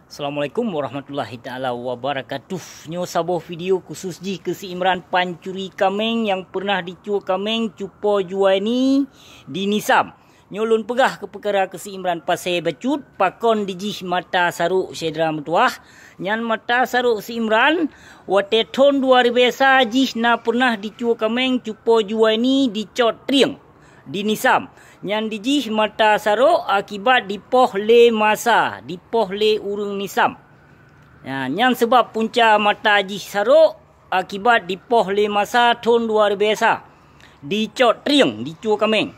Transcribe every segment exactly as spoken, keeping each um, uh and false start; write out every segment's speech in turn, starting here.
Assalamualaikum warahmatullahi taala wabarakatuh. Nyoe saboh video khusus jih keu si Imran pancuri kaméng nyang pernah dicue kaméng Cupo Juwaini di Nisam. Nyoe lôn peugah keu peukara keu si Imran pasé bacut, pakon dijih mata sarok syedara meutuwah. Nyan mata sarok si Imran, watée thon dua ribée sa jih na pernah dicue kaméng Cupo Juwaini dicot trieng di Nisam. Nyan dijih mata sarok akibat dipoh lé masa, dipoh lé ureuëng Nisam. Nyan, nyan seubab punca mata jih sarok akibat dipoh lé masa thon dua ribée sa. Dicot trieng, dicue kaméng.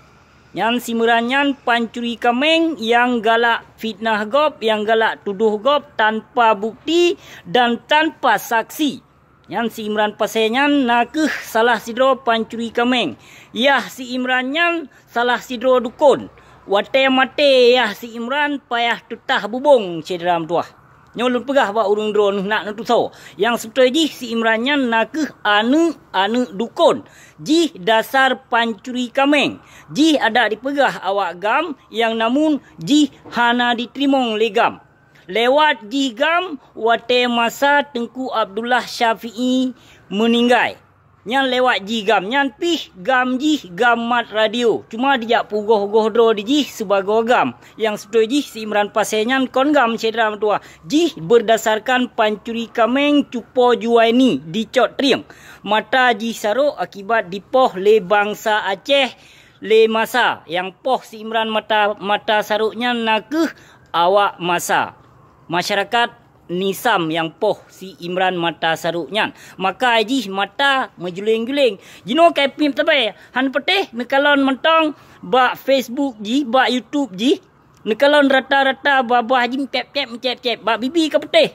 Nyan si Imran nyan pancuri kaméng nyang galak fitnah gob, nyang galak tudoh gob tanpa bukti dan tanpa saksi. Nyan si Imran pasé nyan na kheueh salah sidroe pancuri kaméng. Yah si Imran nyan salah sidroe dukon. Watée maté yah si Imran payah teutah bubong syedara meutuwah. Nyoe lôn peugah bak ureuëng droeneuh nak neutusoe. Nyang seubeutôi jih si Imran nyan na kheueh aneuëk-aneuëk dukon. Jih dasar pancuri kaméng. Jih adak dipeugah awak GAM nyang namun jih hana diteurimong lé GAM. Lewat jih GAM watée masa Teungku Abdullah Syafi'i meuninggai. Nyan lewat jih GAM, nyan pih GAM jih GAM mat radio. Cuma dijak peugoh-goh droe dijih sibagoe GAM. Nyang seubeutôi jih si Imran pasé nyan kon GAM syedara meutuwah. Jih berdasarkan pancuri kaméng Cupo Juwaini dicot trieng. Mata jih sarok akibat dipoh lé bansa Aceh lé masa. Nyang poh si Imran mata, mata sarok nyan na kheueh awak masa. Masyarakat Nisam nyang poh si Imran mata sarok nyan. Maka jih mata meujuleng-juleng. Jinoe ka piep tabée, han peutéh neukalon mantong bak Facebook jih, bak YouTube jih. Neukalon rata-rata babah jih meucép-cép, meucép-cép. Bak bibi ka peutéh.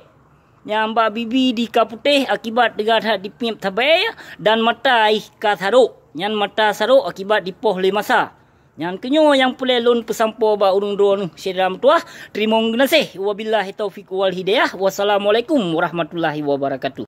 Nyang bak bibi di ka peutéh akibat teuga that dipiep tabée dan mata jih ka sarok. Nyan mata sarok akibat dipoh lé masa. Nyan keunyoe nyang peureulée lôn peusampoe bak ureuëng droeneuh syedara meutuwah. Teurimong geunaséh. Wabillahi taufiq wal hidayah. Wassalamualaikum warahmatullahi wabarakatuh.